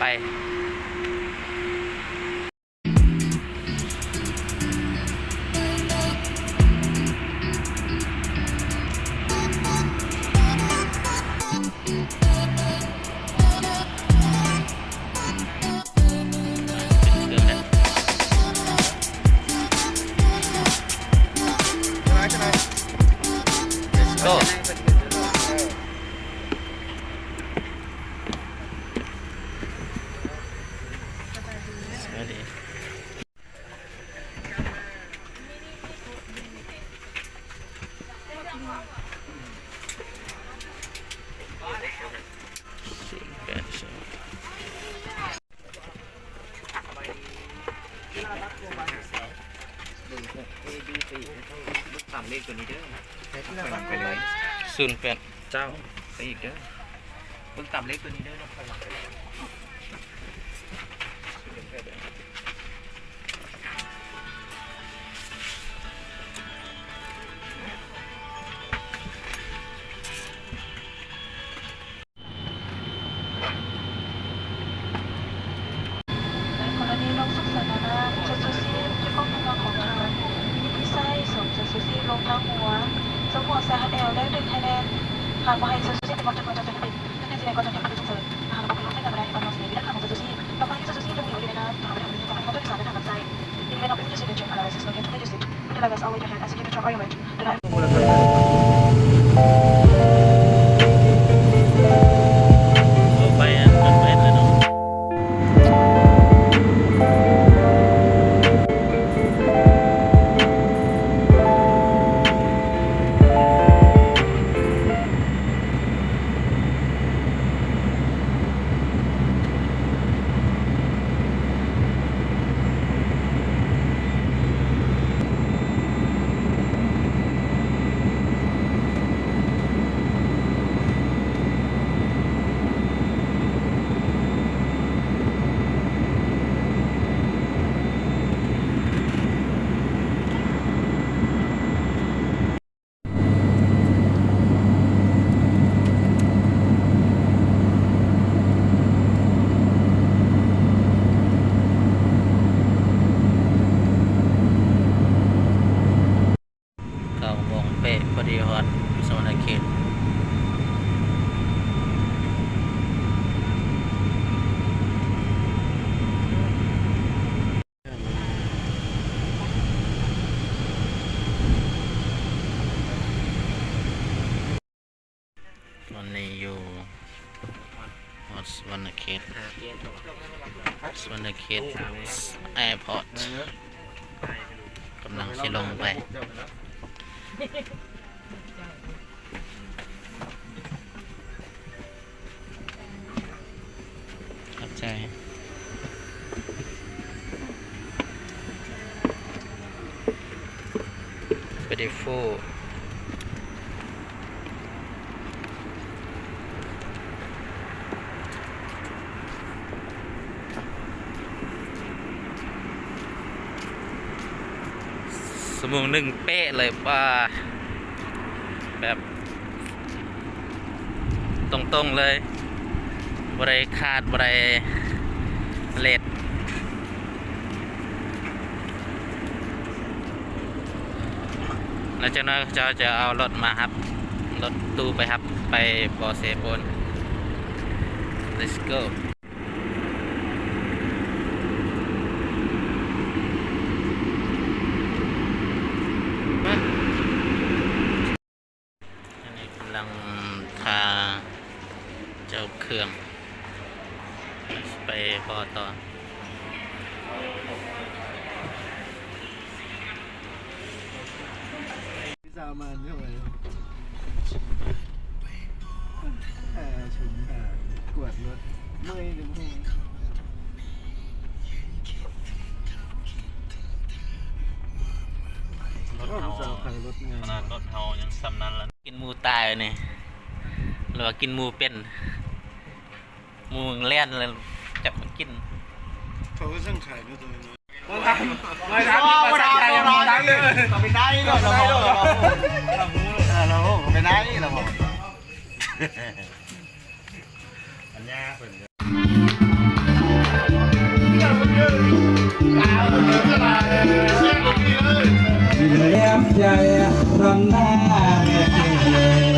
ໄປ. ເບິ່ງຕາມເລກຕົວນີ້ເດີ ໄປເລີຍ ສູນແປດ ເຈົ້າ ໄປອີກເດີ ເບິ່ງຕາມເລກຕົວນີ້ເດີ ນຳໄປຫຼັງໄປເລີຍ. ໃນກໍລະນີລົງສຸກເສີນແນວໜ້າ ຈຸດຊູຊີພທີ່ຄວບຄຸມເຮືອງຂອງທ່ານ ມີວິທີໃຊ້ສວມຈຸດຊູຊີລົງທາງຫົວ, ສວມຫົວໃສ່ຮັດແອວ ແລ້ວດຶງໃຫ້ແໜ້ນ. ຫາກບໍ່ໃຫ້ຈຸດຊູຊີຕິດກັບຈຸດຫົວໃຈຈຳເປັນ, ແຕ່ເປັນຊິແມ່ນກໍຈະເປັນປະຕິສົງເສີນ. ອາຫານອຸປະໂພກລົງໃຊ້ງານບໍ່ໄດ້ ຕອນນອນຊິເນຍ ມີແຕ່ຂ້າງຫົວຈຸດຊູຊີ. ດອກໄມ້ທີ່ຈຸດຊູຊີລົງເອວຢູ່ໃນນ້ຳ ຖ້າເຮົາໄປທຳເວລາຈະເປັນເລື່ອງສານ ແລະ ທາງລຳໄສ້. ເປັນເວລາບໍ່ມີຈຸດຊູຊີເປັນເຊື້ອໄພໄວຣັສ ເມື່ອແກ່ງທຸກໃນຢູ່ຊິດ Put the levels all weight your hand as you give the drop or your weight. Do notເກົ້າໂມງເປະ ພໍດີຮອດສະຫວັນນະເຂດ. ຕອນນີ້ຢູ່ຮອດສະຫວັນນະເຂດ ສະຫວັນນະເຂດແອພອດ ກຳລັງຊິລົງໄປ. ຂອບໃຈ. ໄປເດໂຟ ຊົ່ວໂມງໜຶ່ງເປະເລີຍ ປາ ແບບ ຕົງໆເລີຍ ບໍ່ໄດ້ຂາດ ບໍ່ໄດ້ເລດ. ແລ້ວຈັກໜ້ອຍເຂົາເຈົ້າຈະເອົາລົດມາຮັບ ລົດຕູ້ໄປຮັບໄປບໍ່ເຊໂປນ. Let's go. ອັນນີ້ກຳລັງຖ້າເຈົ້າເຄື່ອງ ໄປບໍ່ຕໍ່. ວິຊາມານເທົ່າໃດ ເອີ ຊຸມ ກວດລົດ ເມື່ອຍເລີຍ. ລົດເຮົາ ຂະໜາດລົດເຮົາຍັງສ່ຳນັ້ນລະ. ກິນໝູຕາຍນີ້ ຫຼືວ່າກິນໝູເປັນ ໝູແລ່ນແລ້ວຈັບມາກິນ. ເຂົາກໍສັ່ງຂາຍເນາະ ຕົວນ້ອຍໆ. ບໍ່ໄດ້ ບໍ່ໄດ້ ບໍ່ໄດ້ ບໍ່ໄດ້ ເປັນໄດ້ ເປັນໄດ້ ອັນຍາເພິ່ນ. ແຫຼມໃຈ ທຳໜ້າແນ່